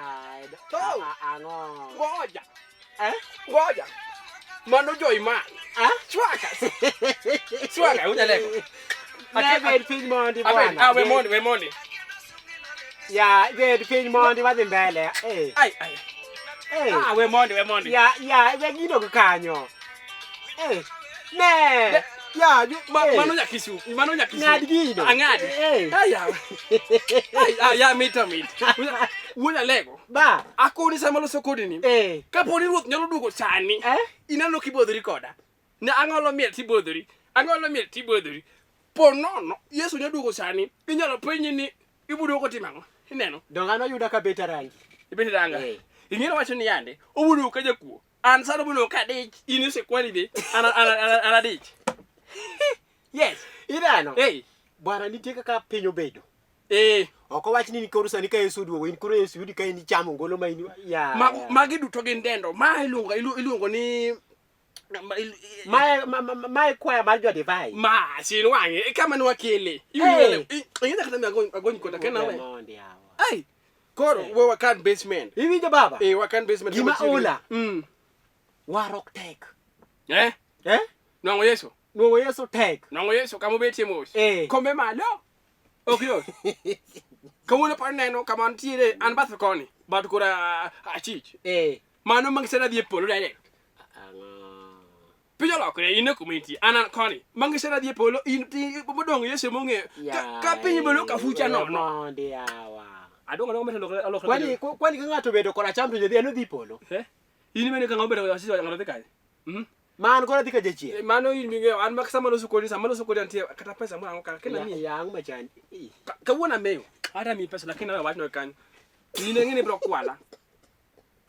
Ya, To. ang'o? Ngoja. Eh? Ngoja. Mano joiman. Ah? Chwaka. Chwaka unyaleko. Ne bed piny mondi Abe, bwana. ah, we mondi, we mondi. Ya, bed piny mondi wadhi mbele. Eh. Ai, ai. Eh. Ah, we mondi, we mondi. Ya, ya, we gino kanyo. Eh. Ne. Ya, ju, Ma, eh. mano nyakisu, mano nyakisu. Ng'ad gino. Ang'adi. Eh. Ai, ya. Ai, ah, ya mita mit. Wuon Alego. Ba. Akoni sama loso kodi ni. Eh. Kapo ni ruoth nyalo duogo sani. Eh? Ineno kibodhori koda. Ne ang'olo miel tibodhori. Ang'olo miel tibodhori. Po nono, Yesu nyalo duogo sani. Inyalo penji ni ibuduogo timo ang'o? Ineno? Donge an oyuda ka bet arangi. Ibet ranga. Eh. Ing'e wacho ni yande, obuduogo ka jakuo. An sani obuduogo ka dich, in osekwani be. An an an an adich. Yes. Ineno? Hey. Bwana nitie kaka piny obedo. Eh. Ok owach ni koro sani ka Yesu oduogo in koro Yesu yudi ka in ichamo ngolo ma in ya. Mago magi duto gin dendo. Ma iluongo iluongo ni Mae ma- ma- mae kwaya mar jo divai. ma sin wang'e e kama ne wakele. Hey. Ing'e kata mi agony agony koda kena we. Mondi yawa. Ai. Koro we wakan basement. Iwinjo baba? Eh wakan basement. Gima kama chiegni. ola. Warok tek. Eh? Eh? Nwang'o Yesu. Nwang'o Yesu tek. Nwang'o Yesu kama obetie mos. Eh. Kombe malo. Ok yot. Kawuono par neno kama antiere an bath koni. But koro achich. Eh. Mano mangi sena dhi e polo direct. Ang'o? Piny olokre in e kuma intie. An an koni. Mangi sena dhi e polo in modong' Yesu emong'eyo. Ka, ka piny bolo ka fucha nono. Mondi yawa. Adongo adongo meto alokre alokre. Kwani kwani ka ng'ato obedo koracham to jodhi en odhi polo. Eh? In bende ka ng'ama obedo achich ng'ato dhi kanye? Man koro adhi ka jachien. Eh, Mano in ming'eyo an mak sama loso kodi sama loso kodi antie kata pesa moro ang'o kaka kena miyi. Ya ang' machandi. Ih. Kawuono amewo. Ata miyi pesa lakini awe wachno kanyo. In ing'e ni ibiro kwala.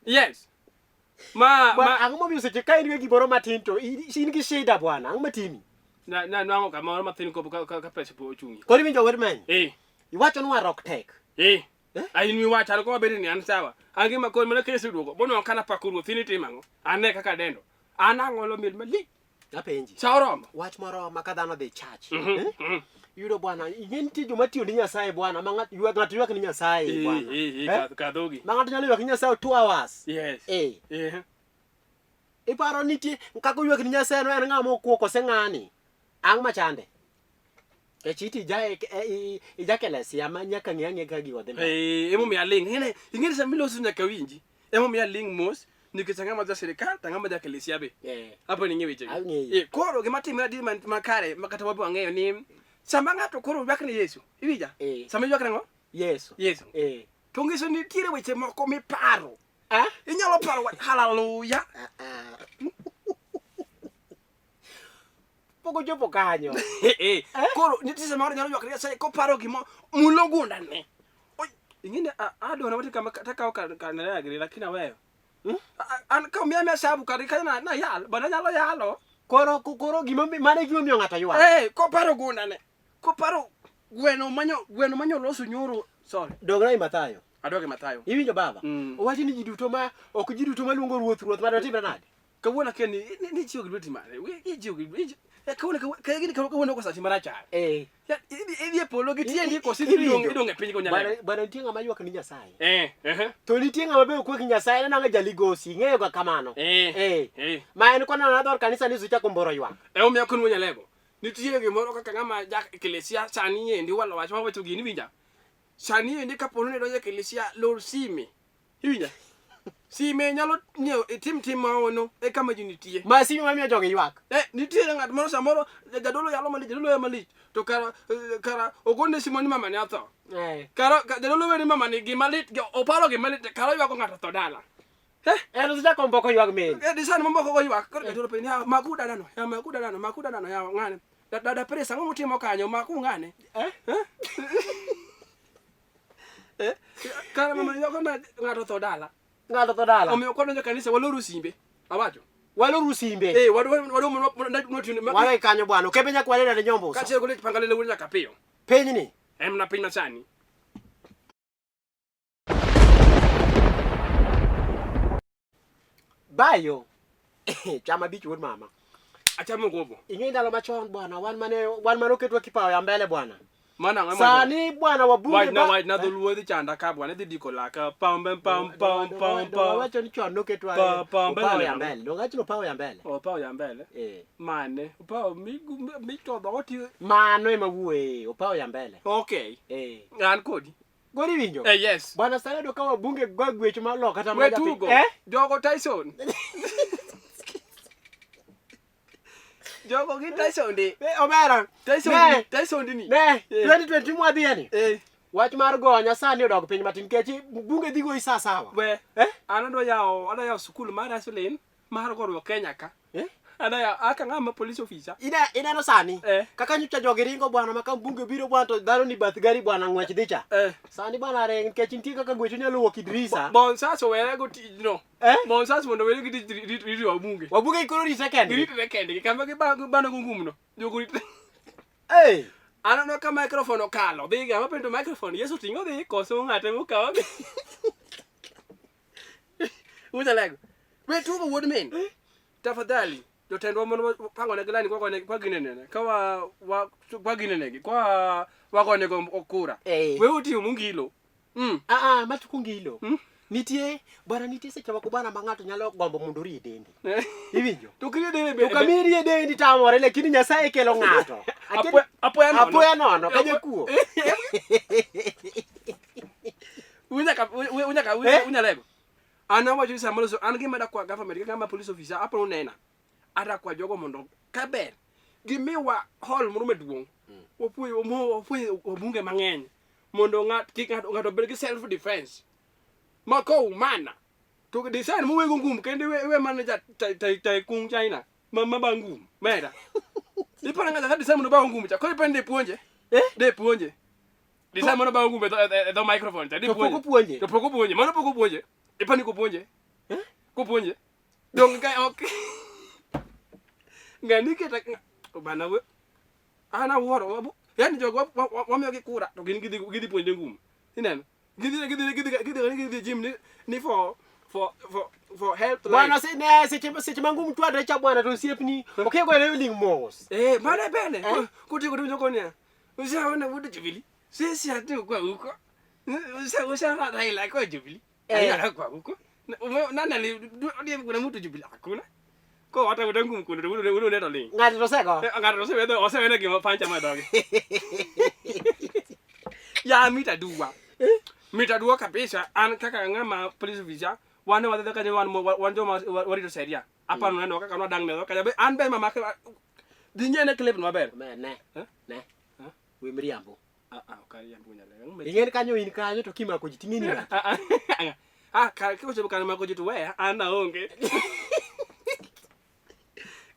Yes. Ma Bwana ma ang'o momiyo seche ka in gi gimoro matin to in in gi shida bwana, ang'o matimi? na na nwang'o kamoro mathin ko ka, ka, ka pesa po ochungi. Koro iwinjo wer many? Eh. Iwacho ni warok tek. Eh. Eh? Ai ni wacho an koma bede ni an sawa. An gima koro mana kesi duogo. Bono kana pako ruoth ini timo ang'o? Ane kaka dendo. An ang'olo miel malich. Apenji. Sa oromo. Wach moro ma ka dhano dhi church. Mhm, Eh? Iyudo bwana, ing'e nitie joma tiyo ni Nyasaye bwana, ma ng'at ywak ng'ato ywak ni Nyasaye Eh, bwana. eh, eh, Eh? ka dhogi. Ma ng'ato nyalo ywak ni Nyasaye 2 hours. Yes. Eh. Eh. Iparo nitie kaka oywak ni Nyasaye no en ng'ama okuo kose ng'ani? Ang' machande? Kech iti ija ija kelesia ma nyaka ng'e ang'e ka gigo dhi mbele. Eh, emomiyo aling'. Ing'e ing'e ni sama iloso nyaka winji. Emomiyo aling' mos nikech ang'ama ja sirikal to ang'ama ja kelesia be. Eh. Apo ni ing'e wechegi. Ang'eyo. Eh, koro gima timre adier makare ma kata wabe wang'eyo ni sama ng'ato koro ywak ni Yesu, iwinja? Eh. Sama ywak nang'o? Yesu. Yesu. Eh. To nyiso ni nitiere weche moko miparo. Ah? Inyalo paro wach haleluya. Ah, ah. Pok ochopo kanyo. Eh, eh. Koro nitie sama ng'ato nyalo ywak ne Nyasaye koparo gima mulo gundane. Oi, ing'e ni adwaro wati kama takawo kar kar nera giri lakini aweyo. Hmm? An ka omiya miya sabu kar kanyo na na yal, bana nyalo yalo. Koro koro gima mano e gima miyo ng'ato ywak. Eh, koparo gundane. Koparo gweno manyo gweno manyo loso nyoro. Sorry. Dogna i Mathayo. Adog e Mathayo. Iwinjo baba? Owacho ni ji duto ma ok ji duto maluongo ruoth ruoth ma dotimre nade? Kawuono akia ni ni ichiwo gi lweti mane. Ichiwo gi lweti. Kawuono kawuono kawuono kosa tim marachar. Eh. Ya, Idhi e polo gi tiendi koso idhi idong' idong' e piny konyalego. Bwana bwana nitie ng'ama ywak ni Nyasaye. Eh, eh. To nitie ng'ama be ok ywak ni Nyasaye en ang'o jaligosi, ing'eyo ga kamano. Eh. Eh. Eh. Ma en koneno dhood kanisa ni suchako mboro ywak. Emomiyo akoni Wuonyalego. Nitie gimoro kaka ng'ama ja eklesia sani endi walo wach wawacho gini winja. Sani endi kapo ni idonjo e eklesia lor sime. Iwinja? Sime nyalo nyiewo itim tim maono e kama ji nitie. Ma sime mamiyo jogi ywak. Eh, nitiere ng'at moro samoro jadolo yalo malich, jadolo yalo malich. To kara kara ogone simo ni mama ne otho. Eh. Kara jadolo weni mama ni gima lit, oparo gima lit, kara oywago ng'ato otho dala. Eh? En osechako mboko ywak min. Eh, disani mamoko go ywak. Koro jadolo penjo ni, "Ah, maku dadano, ya maku dadano, maku dadano, ya ng'ane. Dada Prince ang'o mutimo kanyo, maku ng'ane. Eh? Eh? Eh? Kara mama ywak na ng'ato otho dala. Ng'ato otho dala. Omiyo kwadonjo kanisa waloru simbe. Awacho. Waloru simbe. Eh, wadwa Wawe kanyo bwana. Okebe nyaka wanene ne nyombo uso. Kaachiel kod pangalele wuod nyaka piyo. Pinyni. En mana piny masani. Bayo. Chama bich wuod mama. Achamo gobo. Ing'e ndalo machon bwana, wan mane wan mane oketwa kipawa ya mbele bwana. Mano ang'o Sani bwana wabunge Wachna wachna dholuo dhi chanda ka bwana dhi diko laka pam pam pam pam pam pam. Wacho ni chon noketwa Pa- pa mbele opawo ya nang'o? mbele. Donge acho ni opawo ya mbele. Opawo ya mbele. Eh. Mane? Opawo michodho oti. Mano ema wuoye, opawo ya mbele. Okay. Eh. An kodi. Gori winjo. Eh yes. Bwana sani yudo ka wabunge go gwech malo kata We mana japiny. tugo. Eh? Jogo Tyson. Jogo gin Tyson di. Eh, Omera. Tyson Ne. di. Tyson di ni. Ne, Eh. 2020 mwadhiye ni. Eh. Wach mar gonya sani odok piny matin nikech bunge dhi goyi saa sawa. We. Eh? An adwa yawo adwa yawo skul mar wrestling mar goruok Kenya ka. Eh? Adwa yawo aka ng'ama police officer. Ine, ineno sani Eh. kaka nyocha jogi ringo bwana ma ka mbunge biro bwana to dhano ni bath gari bwana ng'wech dhi cha. Eh. Sani bwana ring nikech nitie kaka gwecho nyalo wuok e dirisa. Bonsas owere go tijno. Eh? Bonsas mondo owere gi tij rito rito wabunge. Wabunge koro rite kendgi. Giritre kendgi kama gibano go ngumno. Jogo ritre. Hey! Aneno ka microphone okalo. Dhi ga mapenjo microphone. Yesu ting'o dhi koso ng'ate mokawo dhi. Ujalego. We tugo wuod min. Tafadhali jotendwa mondo pango negi lani kwa kwa ginenene. Ka wa wa kwa ginenegi. Kwa wagonego kura. Eh. We utiyo mungilo. Ah ah, matuko ngilo. Mm. Nitie bwana nitie seche moko bwana ma ng'ato nyalo gombo mondo orie dendi. Iwinjo? To kiri dende be. To kamirie dendi tamore lakini Nyasaye kelo ng'ato. Apoya apoya nono. Apoya nono ka jakuo. Unyaka unyaka Eh? unyalego. An awacho ni samoro so an gima dakwa government kaka ma police officer aparo nena. Adakwa jogo mondo kaber gimiwa hall moro maduong'. Wapuonj wapuonj wabunge mang'eny mondo ng'at kik ng'ato ng'ato obed gi self defense. Ma koumana to design mowego ngum kendo iwe iwe mana ja tycoon China ma ma ba ngum mera. Iparo ng'ato ka design mondo ba ngum cha koro iparo ni puonje. Eh? De puonje. Design mondo ba ngum e dho e dho microphone cha de To pok puonje. opuonje. To pok opuonje, mano pok opuonje. Ipani kopuonje? Eh? Kopuonje? Dong ka ok. Ng'ani keta bana we. An awuoro wabu. Yaani jogo wamiyogi kura to gin gidhi gidhi puonjre ngum. Ineno? Gidhi gidhi gidhi gidhi gidhi gym ni ni for for for for health Bwana life. se ne seche seche ma ngum chwadre cha bwana to osiepni okia goyone oling' mos. Eh, mano bene. Eh? Kutieko to winjo konia. Ushaona wuod Jubilee? Sisi hatuko huko. Usha ushaona Raila kwa Jubilee? Eh. Raila kwa huko. Nani ali kuna mtu Jubilee hakuna. Ko hata udangu mkundo ule ule ule ling. Ng'ato to osego. Eh, ng'ato osewedho osewene gima pancha ma dhoge. Ya mita dua. Mita dua kabisa an kaka ng'ama police officer wan wadhi kanyo wan wan joma warito sheria. Aparo neno kaka nwadang' ne kaka be an be mama dhi nyene clip no maber. Ne ne. Eh? Ne. Eh? We miriambo. Ah ah ok ariambo nyalego. Ing'eni kanyo in kanyo to kimako ji ting'eni rach. Ah ah. Ah kar kochopo kar mako ji to weya an aonge.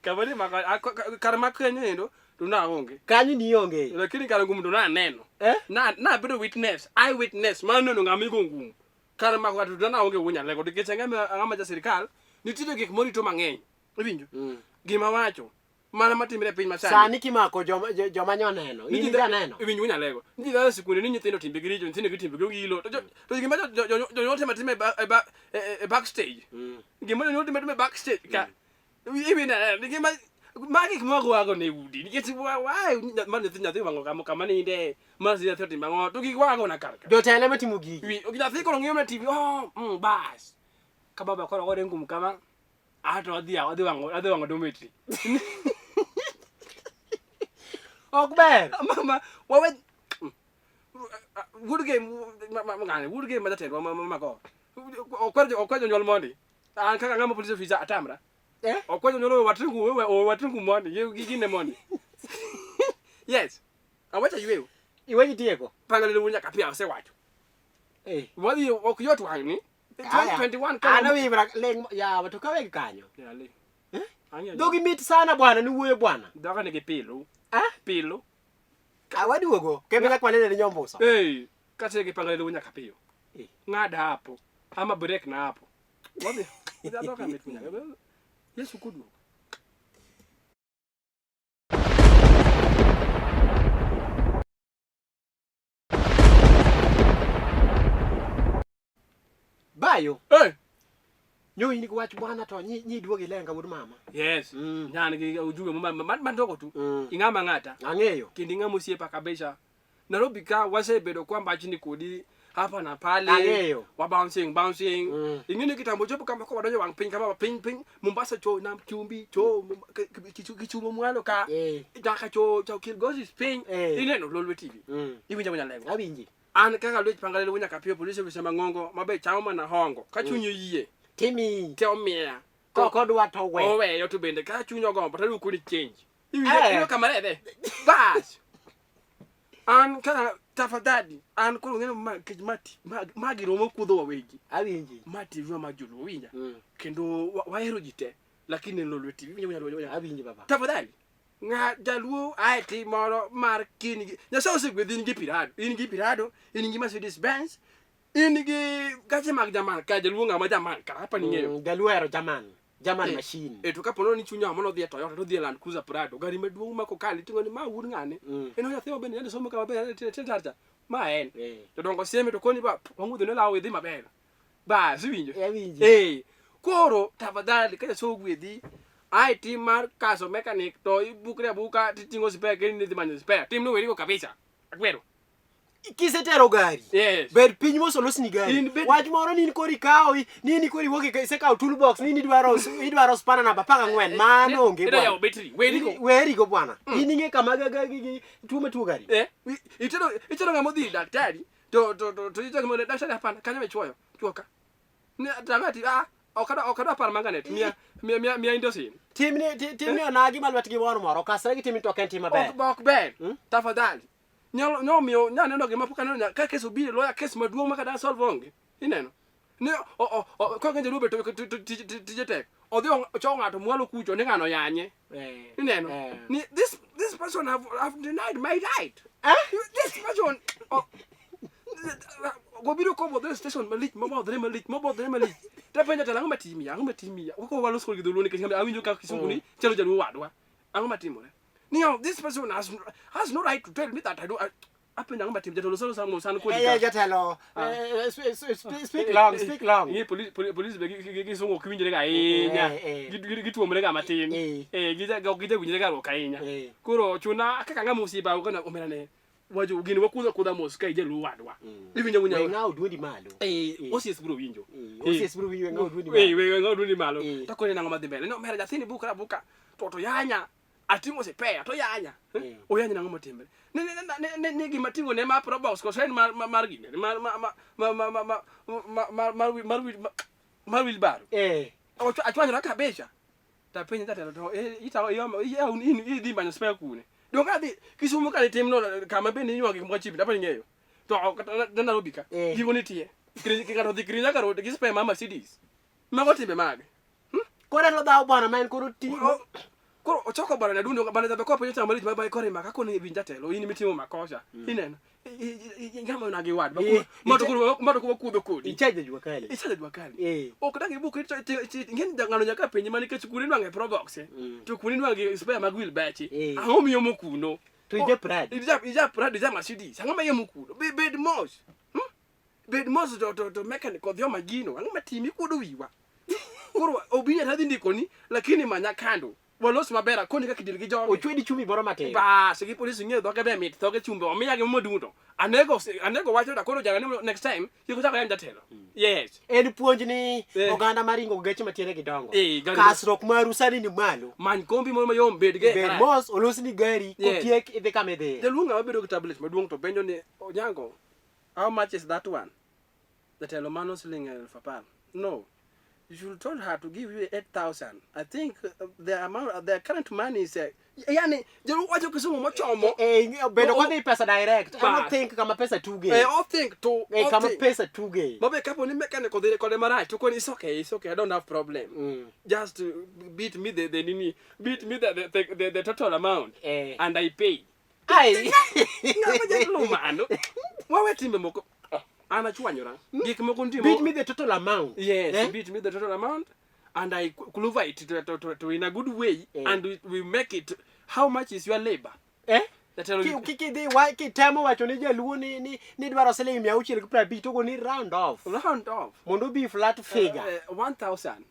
Kama ni mako ah, kar mako kanyo endo to naonge. Kanyo nionge. Lakini kar ngum to naneno. Eh? Na nabedo witness, eye witness mar neno ng'ama igo ngum. Kar mako ng'ato to naonge wuon Nyalego nikech ang'ama ang'ama ja sirikal nitie gik morito mang'eny. Iwinjo? Gima wacho mana matimre e piny masani. Sani kimako joma joma nyoneno, in janeno. Iwinjo wuon Nyalego. Nitie dhano e sikunde ni nyithindo timbegi richo, nyithindo gi timbegi ogilo. To to gima jonyuol timo atima e e e e backstage. Gima jonyuol timo atima e backstage ka. Iwinjo ni gima ma gik moko wago ne udi nikech wa wa ma nyathi nyathi wang'o kama kama ninde ma nyathi otimo ang'o to gik wago na kar ka. Jotelo ema timo gigi. Wi nyathi koro ng'iyo na TV oh bas. Ka baba koro gore ngum kama ato adhi adhi wang'o adhi wang'o dormitory. Ok ber. Mama wawe Wuod game ng'ane wuod game ma jatendwa ma ma mako. Okwer okwer jonyuol mondi. An kaka ng'ama police officer atamra. Eh? Okwer jonyuol owe watungu owe owe watungu mondi. Gi gine mondi. Yes. Awacho yweyo. Iweji tieko. Panga lilo nyaka pia osewacho. Eh. Wadhi ok yot wang'ni. Aya. 2021 An awibra ling yawa to kawegi kanyo. Ya le. Eh? Ang'eyo. Dhogi mit sana bwana niwuoyo bwana. Dhoga nigi pilu. Ah? Pilu. Awaduogo. Kendo nyaka wanene ni nyombuso. Hey, kase gi panga lilo nyaka piyo. Eh. Ng'ad hapo. Ama break na hapo. Wadhi. Dhoga mit nyaka. Yesu kuduogo. Bayo. Hey. Nyo in gi wach bwana to nyi nyi duogi lenga wuod mama. Yes. Nyan gi ujumbe ma ma ma ndogo tu. Ing'ama ng'ata. Ang'eyo. Kendo ing'ama osiepa kabisa. Nairobi ka wasebedo kwa mbachni kodi hapa na pale. Ang'eyo. Wa bouncing bouncing. Ing'eni kitambo chopo kama kwa wadonjo wang' piny kama piny piny Mombasa cho nam chumbi cho kichumo mwalo ka. Nyaka cho cho Kilgoris piny. Ineno Lolwe TV. Iwinjo Nyalengo. Awinji. An kaka Lwech Pangalelo nyaka piyo police officer mang'ongo mabe chamo mana hongo. Ka chunyi oyie. Timi. Te omiya. Kok odwa to we. Oweyo to bende ka chuny ogombo to aduoko ni change. Iwinjo iwinjo kama redhe. Bas. An kaka tafadhali an koro ng'eno ma kech ma ma giromo kudho wawegi. Awinji. Ma TV ma joluo winja. Kendo wahero ji te. Lakini en Lolwe TV. Winjo winjo winjo. Awinji baba. Tafadhali. Ng'a jaluo ae tim moro mar kin gi Nyasaye osegwedhi in gi Pirado. In gi Pirado, in gi Mercedes Benz, in gi gache mag Jaman ka jaluo ng'ama Jaman ka hapa ni ng'eyo. Jaluo ohero Jaman. Jaman machine. E to kapo ni chuny omo nodhi e Toyota to odhi e Land Cruiser Prado, gari maduong' ma kokalo iting'o ni ma wuod ng'ane. En nyathi ma bende yande somo kama ber, yande tinde tarcha. Ma en. Jodongo sieme to koni ba wang'udho ne law idhi maber. Bas iwinjo? Awinji. Koro tafadhali ka Nyasaye ogwedhi, ae tim mar kaso mechanic to ibukri abuka titing'o spare kendo idhi manyo spare. Timno werigo kabisa. Akwero. Kisetero gari. Yes. Bed piny mos olosni gari. In bed- Wach moro ni in koro ikawo ni in koro iwuok isekawo toolbox ni in idwaro spana namba 14 mano onge Ida bwana. yawo betri. Werigo. Werigo bwana. In ing'e kama ga gi tuo matuo gari. Itero ng'ama odhi ir daktari to to to to ichako mondo daktari hapana kanyo ichuoyo chuo ka. Ne tangati ah ok adwa par manganet miya miya miya miya indosin. Timni timni onagi ma lwetgi moro moro okasre gi timni to ok en tim maber. Ok ber. Tafadhali. Nyalo nomiyo nyaneno gima pok aneno ka kes obiro loya kes maduong' ma kata solve onge. Ineno? Ne o o o ko jaluo be to tije tek. Odhi ochowo ng'ato mwalo kucho ni ng'ano yanye. Ineno? Ni this person have denied my right. This person gobiro kobodhre station malich mobodhre malich mobodhre malich. Tapenjo jatelo ang'o matimi ang'o matimi wako walos kod gi dholuo nikech awinjo ka kisungu ni chalo jaluo wadwa. Ang'o matimore? Ni this person has no right to tell me that I do. Apenjo ang'o matim jatelo salo samo san kodi ka. Jatelo speak long speak long. Ing'e police be gisungu ok winjre ga ahinya. Gituomre ga matin. Ok gija winjre ga ruok ahinya. Koro chuna kaka ng'ama osiepa kana omera ne wajo gini wakudha kudha mos ka ijaluo wadwa. Iwinjo winjo. We ng'awo duondi malo. Osies biro winjo. Osies biro winjo we ng'awo duondi malo. We ng'awo duondi malo. To kone nang'o madhi mbele. No omera nyathini bukra buka to yanya. Ating'o spare to yanya. Oyanya nang'o matimre. Ne gima ting'o ne ma probox koso en mar mar gine mar mar mar mar mar mar mar wheelbarrow. Achwanyora kabisa. Tapenjo jatelo to itawo idhi manyo spare kune. Donge adhi Kisumu ka nitim no kama bende inywa gik moko cheap dapa ing'eyo. To kata Nairobi ka gigo nitie. Ng'ato odhi Kirinyaga Road gi spare mar Mercedes. Mago timbe mage. Koro en odhawo bwana ma en koro ti. Koro ochoko bwana nyadundo bwana jabe kopenjo chama malich ma kore maka koni winj jatelo in mitimo makosa. Ineno. Ngama na gi wad. Mato koro mato koro kudho kodi. Ichaje jua kali. Ichaje jua kali. Ok dang ibuk ing'eni ng'ano nyaka penji ma nikech kuno inwang'e probox. To kuno inwang'e spare mag wheel bechi. Ang'o miyomo kuno? To ija Prado. Ija Prado ija Mercedes. Ang'o miyomo kuno? Bed mos. Bed mos to to to mechanic odhi oma gino. Ang'o matimi ikuodo wiwa? Koro obini tadhi ndikoni lakini manya kando. Walos maber akoni kaka idil gi jogi. Ochwedi chumbi moro matin. Bas gi polisi ng'eyo dhoge be mit dhoge chumbi omiya gi modundo. Anego wacho da koro jana ni next time kik ochak oyany jatelo. Yes. En puonj ni oganda maringo geche matiende gi dongo. Kasruok maru sani ni malo. Many kombi moro mayom bed ge. Bed mos olosni gari kotiek idhi kama idhiye. Jaluo ng'ama bedo gi tablet maduong' to penjo ni Onyango how much is that one? Jatelo mano siling 10,000. No. You should told her to give you 8,000. I think the amount, the current money is yani jaluo wacho kisungu mochomo. Bedo kodhi pesa direct. I don't think kama pesa tuge. I think to kama pesa tuge. Mabe kapo ni mechanic odhi kode marach to koni it's okay, it's okay. I don't have problem. Just beat me the nini, beat me the total amount and I pay. Ai. Ng'ama jaluo mano. Wawe timbe moko. An achwanyora. Gik moko nitie. Beat me the total amount. Yes, beat me the total amount and I clover it to in a good way and we make it how much is your labor? Kidhi kitemo wacho ni jaluo ni dwaro siling 650 to go ni round off. Round off. Mondo be flat figure. 1,000.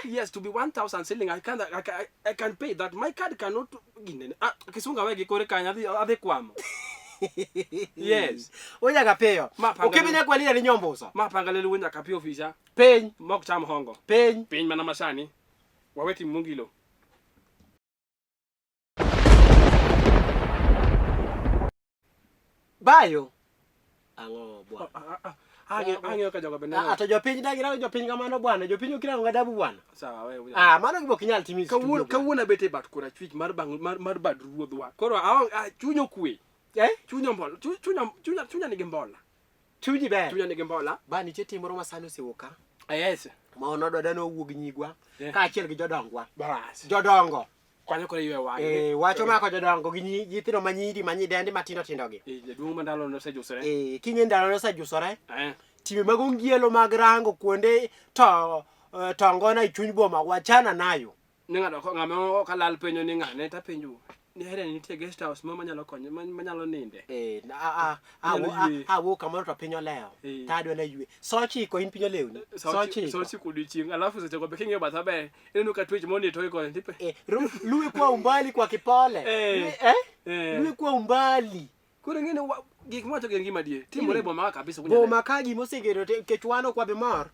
Yes, to be 1,000 siling I can I can pay that. My card cannot ginene. Kisunga wegi kore kanya adhi kwamo. Yes. Unyaka piyo. Ma panga- Okibi nyakwali ni nyombuso. Ma panga lelu nyaka piyo ofisa. Piny. Mok cham hongo. Piny. Piny mana masani. Waweti mungilo. Bayo. Ang'o bwana? Ang'eyo ka jogo bende. Ah, to jopiny dagi rango jopiny kamano bwana. Jopiny ok irango gadabu bwana. Sawa wewe. Ah, mano gima ok inyal timi. Kawuono kawuono abet e bat korachwich mar bang mar, mar bad ruodhwa. Koro chunya okwe. Eh? Chunya mbola. Chunya chunya chunya nigi mbola. Chunyi ber. Chunya nigi mbola. Ba nitie tim moro ma sani osewuok ka. Yes. Ma onodwa dani owuog nyigwa. Yeah. Kaachiel gi jodongwa. Bas. Jodongo. Kwanyo kore ywe wang'e. Eh, wach omako jodongo gi nyithindo ma nyiri ma nyidendi matindo tindo gi. Eh, jaduong' ma ndalo nosejusore. Eh, king'e ndalo nosejusore. Eh. Timbe mag ongielo mag rango kuonde to tongona e chuny boma wachana nayo. Ni ng'ato ng'ama ok alal penjo ni ng'ane tapenjo ni here nitie guest house mo manyalo konyo manyalo ninde. Eh, a a a a wuok kamoro to piny olewo. Eh. To adwa na ywe. Sa ochiko in piny olewni. Sa ochiko. Sa ochiko odiochieng' alafu seche go be king'iyo batha ber ineno ka twech mondi toke koni tipe. Eh, luwi kwa umbali kwa kipole. Eh. Eh? Eh. Luwi kwa umbali. Koro ing'e ni gik mwacho gin gima adier. Timore e boma ka kabisa. Boma ka gima osegedo nikech wan ok wabi mor.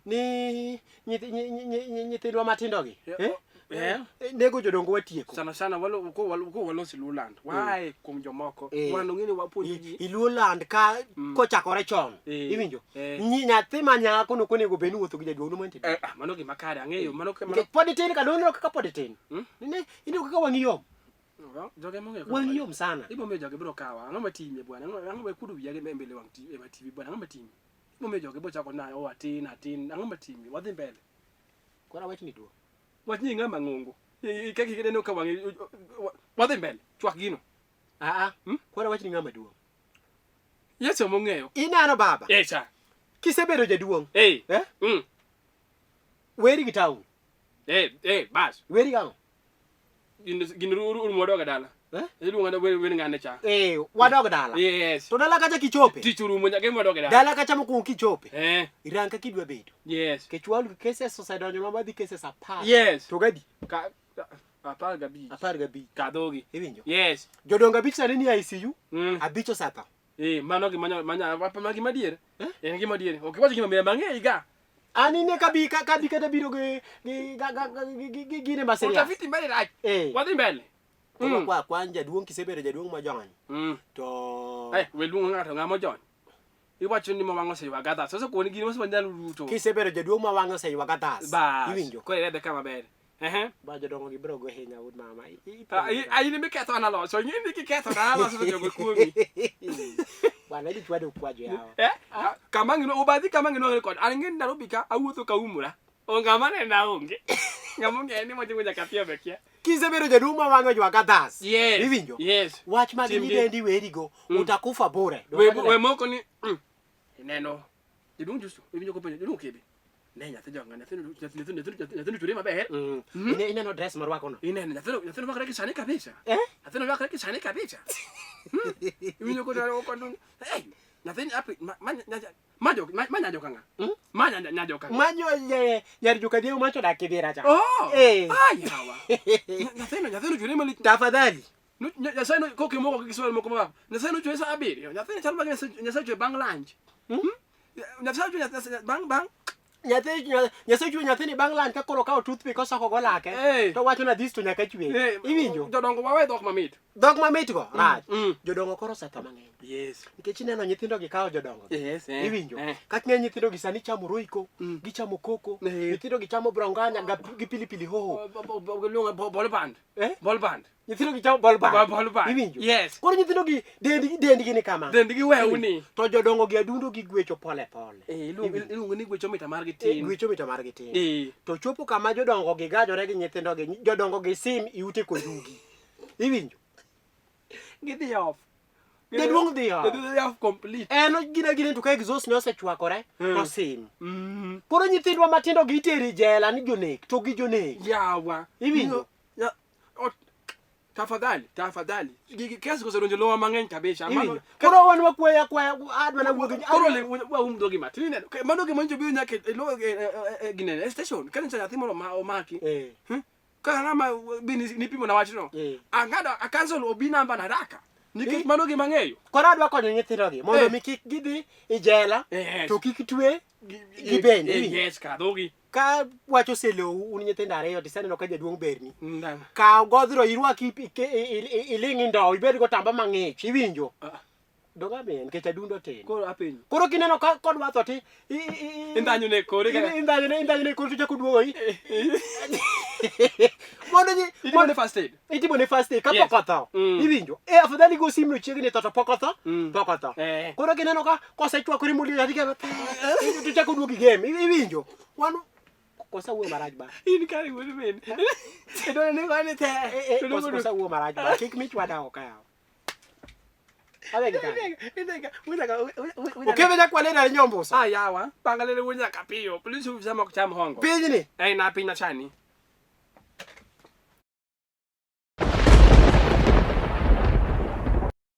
Ni nyithindwa matindo gi. Eh? Eh? Nego jodongo watieko. Sana sana walo ko walo ko walosi Luoland. Wae kuom jomoko. Eh. Wan ong'e ni wapuonjo ji. Iluoland ka kochakore chon. Eh. Iwinjo? Eh. Nyathi ma nyako nok onego bed ni wuotho gi jaduong' no mantie. Eh, ah, mano gima kare ang'eyo mano mano Nikech pod itin ka donro kaka pod itin. Nine ineno kaka wang'i yom. Joge mong'eyo. Wang'i yom sana. Ibo miyo joge biro kawa. Ang'o matimi bwana? Ang'o ma kudo wiya gi mbele wang' TV e TV bwana? Ang'o matimi? Ibo miyo joge bo chako na o atin atin. Ang'o matimi? Wadhi mbele. Koro awach ni duong'. Wach ni ng'ama ng'ongo. Kaka ineno ka wang'i wadhi mbele. Chwak gino. Ah ah. Koro awach ni ng'ama duong'. Yesu mong'eyo. Ineno baba. Eh cha. Kisebedo jaduong'. Eh. Eh? Weri gi town. Eh eh bas. Weri gang'o? Gin uru wadog e dala. Eh? Iluonga ni wer ng'ane cha. Eh, wadog dala. Yes. To dala kacha kichope. Tich orumo nyaka wadog e dala. Dala kacha mokwongo kichope. Eh. Irang kaka idwa bedo. Yes. Nikech wan cases osedonjo ma madhi cases 10. Yes. To gadi? Ka 15. 15. Kadhogi. Iwinjo? Yes. Jodongo abich sani ni ICU. Abich osetho. Eh, mano gima manya ma gima adier. Eh? En gima adier. Ok iwach gima miya mang'e ga. An ine kabi kabi kata biro gi gi gi gi gine ma serious. Utafiti mbele rach. Eh. Wadhi mbele. Koro kwa kwan jaduong' kisebedo jaduong' majony. To Eh, we luongo ng'ato ng'ama ojony. Iwacho ni ma wang'o oseywaga dhas. Sasa kuoni gini mose nyalo ruto. Kisebedo jaduong' ma wang'e oseywaga dhas. Bas. Iwinjo? Koro iredhe kama ber. Ehe. Ba jodongo gi biro go hinya wuod mama. In miketho an aloso. Ing'e ni kiketho na aloso to jogo kuomi. Bwana idhi chwado kwajo yawa. Eh? Kama ngino obadhi kama ngino kod. An ng'e ni Nairobi ka awuotho ka umora. Ng'ama nena onge. Ng'ama ong'eya ni moting'o nyaka piyo be kia. Kisebedo jaduong' ma wang'e ojwaga dhas. Yes. Iwinjo? Yes. Wach mag Tim gi. nyidendi werigo, utakufa bure. We moko ni ineno. Jaduong' Justo, iwinjo kopenjo jaduong' Kebe. Ne nyathi jonga, nyathi nyathi nyathi nyathi chure maber. Ineno dress marwako no. Ineno nyathi nyathi rwakre kisani kabisa. Eh? Nyathi rwakre kisani kabisa. Iwinjo kodo kodo. Hey, nyathi api ma ma ma nyajo kanga. Ma nyajo kanga. Manyo nyar jokadieu macho dak Kibera cha. Oh. Eh. Ai hawa. Nyathi nyathi chure malich. Tafadhali. Nyasaye no kokimoko gi Kiswahili moko ma Nyasaye nochwe sa abiriyo. Nyathi chal mag Nyasaye ochwe bang' lunch. Nyasaye ochwe bang' bang' Nyathi Nyasaye ochwe nyathini bang' lunch ka koro okawo toothpick osoko go lake. Eh. To wacho na this to nyaka chwe. Iwinjo? Jodongo wawe dhok mamit. Dhok mamit go rach. Jodongo koro osetho mang'eny. Yes. Nikech ineno nyithindo gi kawo jodongo. Yes. Iwinjo? Kaka ng'eny nyithindo gi sani chamo roiko, gichamo koko, nyithindo gi chamo bronganya gi pilipili hoho. Luongo bol band. Eh? Bol band. Nyithindo gi chamo bol band. Bol band. Iwinjo? Yes. Koro nyithindo gi dendgi dendgi ni kama. Dendgi wewni. To jodongo gi adundo gi gwecho pole pole. Eh, iluongo ni gwecho mita margi tin. Gwecho mita margi tin. Eh. To chopo kama jodongo gi gajore gi nyithindo gi, jodongo gi sim iute koyugi. Iwinjo? Gidhi off. Jaduong' dhi off. Jaduong' dhi off complete. En gina gine to ka exhaust ne osechwakore to sim. Koro nyithindwa matindo gi itero e jela ni jonek to gi jonek. Yawa. Iwinjo? Tafadhali, tafadhali. Gigi kesi osedonjo lowa mang'eny kabisa. Iwinjo? Koro wan wakweya akweya adwa na wuok. Koro le waum dhogi matin. Ineno, mano gima nyocha obiro nyaka e lo e ginene e station. Ka nyocha nyathi moro omaki. Eh. Ka ng'ama bi nipimo na wachno. Eh. Ang'ado a cancel obi namba na haraka. Nikech mano gima ang'eyo. Koro adwa konyo nyithindogi mondo Eh. mi kik gidhi e jela Yes. to kik twe gi bende. Eh, iwinjo? Yes, kadhogi. Ka wach oselowu un nyithindo ariyo to iseneno ka jaduong' berni. Ndang. Kaw godhro irwaki iling' i ndowo ibed gotamba mang'ich iwinjo. Ah. Donge amin nikech adundo tin. Koro apenjo. Koro kineno ka kodwa tho ti Indhanyo ne kore kaka. Indhanyo ne indhanyo ne kore to chako duogo i. Mondo ji Itimo ne first aid. Itimo ne first aid kapok Yes. otho. Iwinjo? Eh afadhali go simno chiegni tho to pok otho. Pok otho. Eh. Koro kineno ka kosechwakore moliel ati kama to chako duogo i game. Iwinjo? Wan kosa wuoyo marach ba. In kare wuod min. Idwaro ni wane te. Eh, eh, kosa wuoyo marach ba. Kik michwada oko yawa. Awe gi kanye. Okebe nyakwale dal nyombusa. Ah yawa, pangalele wuod nyaka piyo. Police officer mok cham hongo. Pinyni. Eh na piny machani.